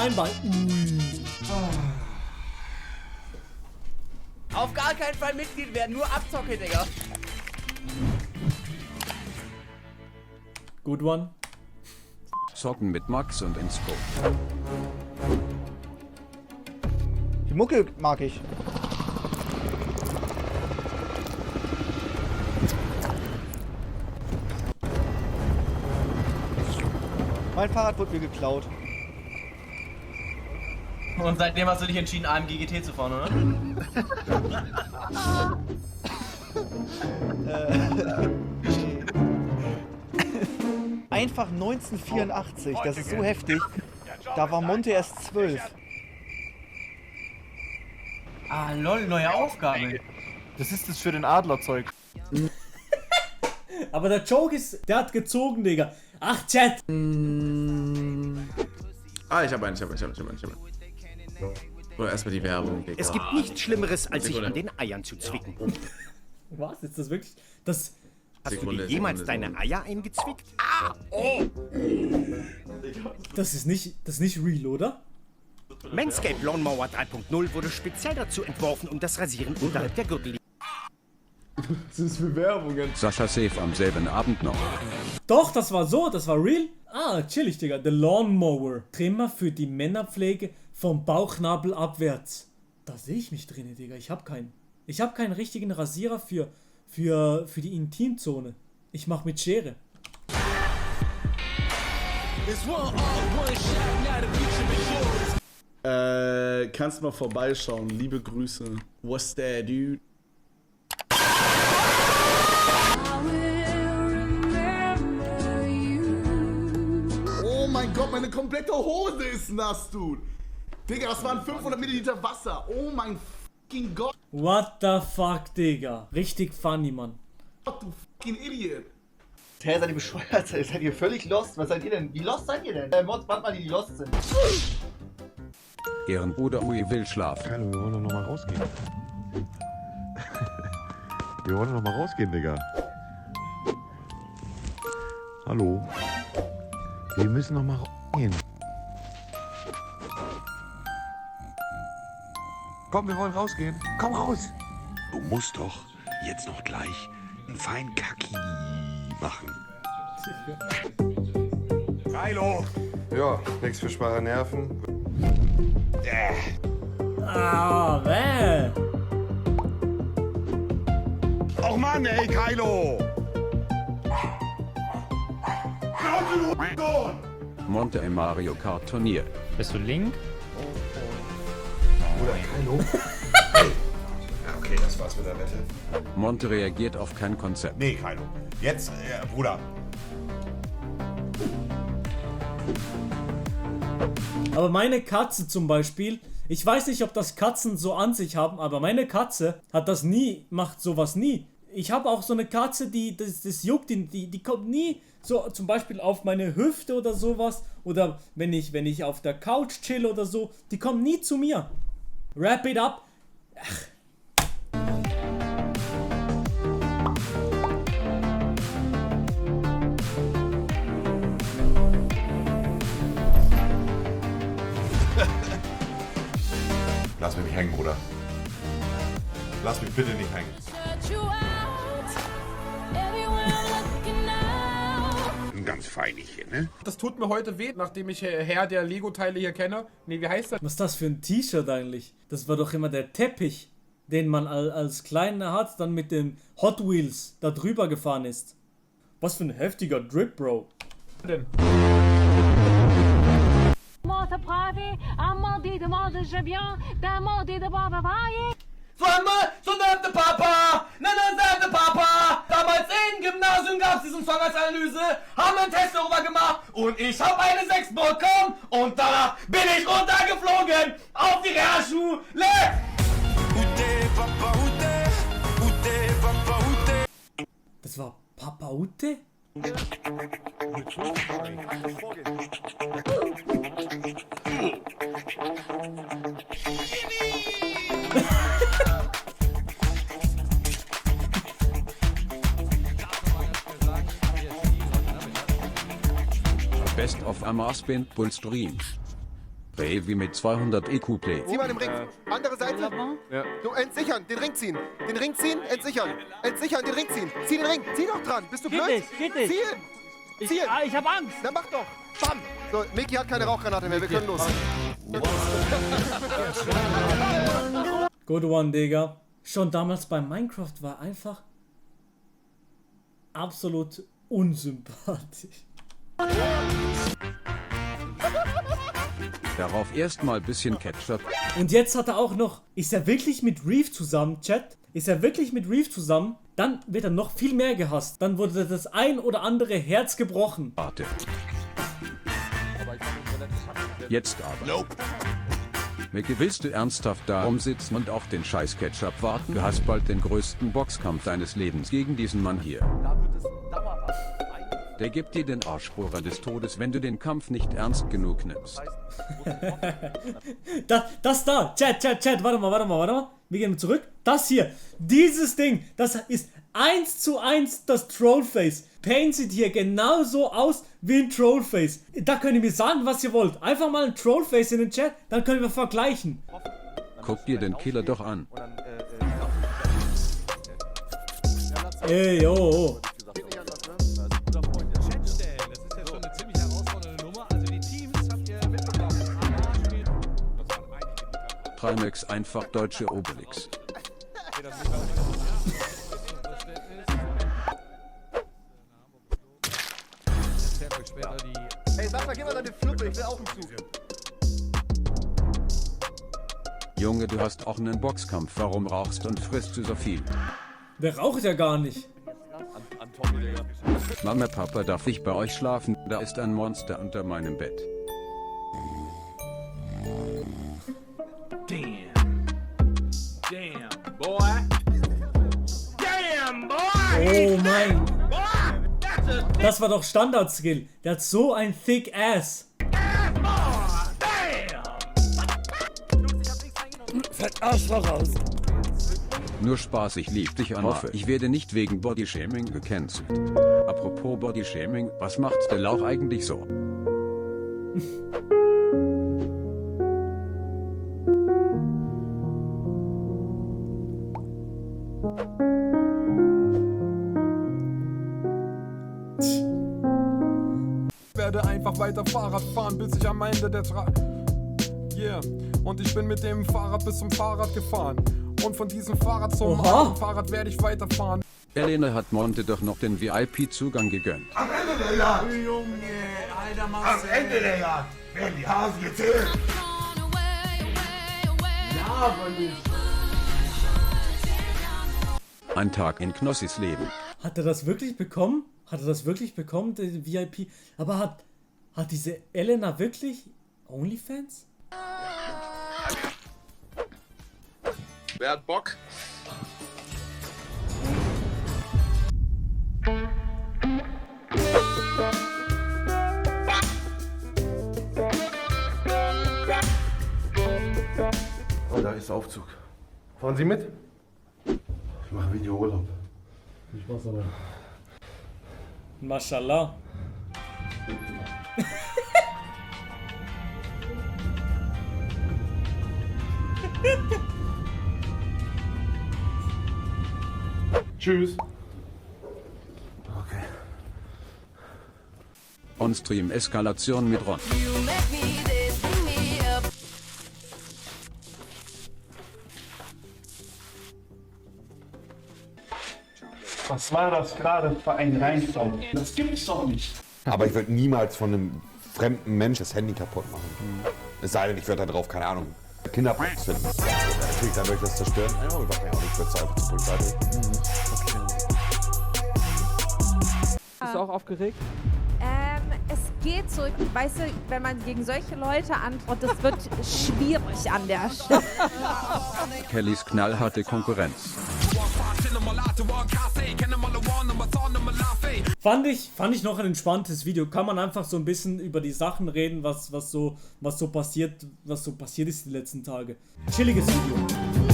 ein Bein. Auf gar keinen Fall Mitglied werden, nur Abzocke, Digga. Good one. Zocken mit Max und Inspo. Die Mucke mag ich. Mein Fahrrad wurde mir geklaut. Und seitdem hast du dich entschieden, AMG GT zu fahren, oder? Einfach 1984, das ist so heftig. Da war Monte erst 12. Ah, lol, neue Aufgabe. Das ist das für den Adlerzeug. Aber der Joke ist, der hat gezogen, Digga. Ach, Chat. Ah, ich hab einen. Oder erstmal die Werbung. Digga. Es gibt nichts Schlimmeres, als sich an den Eiern zu zwicken. Was? Ist das wirklich? Das. Hast du dir jemals deine Eier eingezwickt? Das ist nicht real, oder? Manscaped Lawnmower 3.0 wurde speziell dazu entworfen, um das Rasieren unterhalb der Gürtellinie. Was ist für Werbungen? Sascha safe am selben Abend noch. Doch, das war so, das war real. Ah, chillig, Digga. The Lawnmower. Trimmer für die Männerpflege vom Bauchnabel abwärts. Da sehe ich mich drin, Digga. Ich hab keinen. Ich hab keinen richtigen Rasierer für die Intimzone. Ich mach mit Schere. Kannst mal vorbeischauen. Liebe Grüße. What's that, dude? Oh mein Gott, meine komplette Hose ist nass, dude. Digga, das waren 500 Milliliter Wasser. Oh mein fucking Gott. What the fuck, Digga. Richtig funny, Mann. Du fucking Idiot. Hä, seid ihr bescheuert? Seid ihr völlig lost? Was seid ihr denn? Wie lost seid ihr denn? Mods, warte mal, die lost sind. Ehrenbruder Ui will schlafen. Hallo, wir wollen doch noch mal rausgehen. Wir wollen doch noch mal rausgehen, Digga. Hallo. Wir müssen noch mal rausgehen. Komm, wir wollen rausgehen. Komm raus. Du musst doch jetzt noch gleich einen feinen Kaki machen. Kylo! Ja, nix für schwache Nerven. Ah, weh. Och Mann, ey, Kylo! Monte im Mario Kart Turnier. Bist du Link? Oder Kylo? Hey. Ja, okay, das war's mit der Wette. Monte reagiert auf kein Konzept. Nee, Kylo. Jetzt, Bruder. Aber meine Katze zum Beispiel, ich weiß nicht, ob das Katzen so an sich haben, aber meine Katze hat das nie, macht sowas nie. Ich habe auch so eine Katze, das juckt, die kommt nie so zum Beispiel auf meine Hüfte oder sowas. Oder wenn ich auf der Couch chill oder so, die kommt nie zu mir. Wrap it up. Ach. Lass mich nicht hängen, Bruder. Lass mich bitte nicht hängen. Ganz feinig hier, ne? Das tut mir heute weh, nachdem ich Herr der Lego-Teile hier kenne. Nee, wie heißt das? Was ist das für ein T-Shirt eigentlich? Das war doch immer der Teppich, den man als Kleiner hat, dann mit den Hot Wheels da drüber gefahren ist. Was für ein heftiger Drip, Bro. Denn? So nannte Papa, nannte Papa. Damals im Gymnasium gab's diesen Song als Analyse, haben einen Test darüber gemacht und ich hab eine 6 bekommen und danach bin ich runtergeflogen auf die Realschule. Das war Papa Ute? Best of Amarspin Bull Streams. Revi mit 200 EQ Play. Zieh mal im Ring. Andere Seite. Ja. Du, entsichern. Den Ring ziehen. Den Ring ziehen, entsichern. Entsichern, den Ring ziehen. Zieh den Ring. Zieh doch dran. Bist du blöd? Geht nicht. Ziehen. Ziehen. Ich hab Angst. Dann mach doch. Bam. So, Mickey hat keine Rauchgranate mehr. Wir können los. Good one, Digga. Schon damals bei Minecraft war einfach absolut unsympathisch. Darauf erstmal bisschen Ketchup. Und jetzt hat er auch noch, ist er wirklich mit Reef zusammen, Chat? Ist er wirklich mit Reef zusammen? Dann wird er noch viel mehr gehasst. Dann wurde das ein oder andere Herz gebrochen. Warte. Jetzt aber. Nope. Mickey, willst du ernsthaft da rumsitzen und auf den scheiß Ketchup warten? Du hast bald den größten Boxkampf deines Lebens gegen diesen Mann hier. Der gibt dir den Arschbohrer des Todes, wenn du den Kampf nicht ernst genug nimmst. Das da, Chat, warte mal. Wir gehen zurück. Das hier, dieses Ding, das ist 1:1 das Trollface. Pain sieht hier genauso aus wie ein Trollface. Da könnt ihr mir sagen, was ihr wollt. Einfach mal ein Trollface in den Chat, dann können wir vergleichen. Guck dir den Killer doch an. Ey, oh. Trimax einfach deutsche Obelix. Hey, Sascha, gib mal deine Fluppe. Ich will auch einen Zug. Junge, du hast auch einen Boxkampf. Warum rauchst und frisst du so viel? Der raucht ja gar nicht. Mama, Papa, darf ich bei euch schlafen? Da ist ein Monster unter meinem Bett. Oh mein. Das war doch Standard-Skill. Der hat so ein thick Ass. Fett Arschloch raus. Nur Spaß, ich lieb dich an. Hoffe, ich werde nicht wegen Bodyshaming gecancelt. Apropos Bodyshaming, was macht der Lauch eigentlich so? Ich werde einfach weiter Fahrrad fahren, bis ich am Ende der Yeah. Und ich bin mit dem Fahrrad bis zum Fahrrad gefahren. Und von diesem Fahrrad zum anderen Fahrrad werde ich weiterfahren. Elena hat Monte doch noch den VIP-Zugang gegönnt. Am Ende der Jagd! Junge, Alter, Am Ende der Jagd werden die Hasen gezählt! Ja, aber nicht. Ein Tag in Knossis Leben. Hat er das wirklich bekommen? Der VIP? Aber hat diese Elena wirklich OnlyFans? Wer hat Bock? Da ist Aufzug. Fahren Sie mit? Ich mache Videourlaub. Viel Spaß dabei. Mashallah. Tschüss. Okay. On-Stream-Eskalation mit Ron. Was war das gerade für ein Reinfall? Das gibt's doch nicht. Aber ich würde niemals von einem fremden Mensch das Handy kaputt machen. Es sei denn, ich würde da drauf, keine Ahnung, Kinderpornos finden. Natürlich, dann würde ich das zerstören. Ja, aber ich würde es einfach zur Polizei bringen. Bist du auch aufgeregt? Es geht so. Weißt du, wenn man gegen solche Leute antwortet, das wird schwierig an der Stelle. Kellys knallharte Konkurrenz. Fand ich noch ein entspanntes Video. Kann man einfach so ein bisschen über die Sachen reden, was so passiert ist die letzten Tage. Chilliges Video.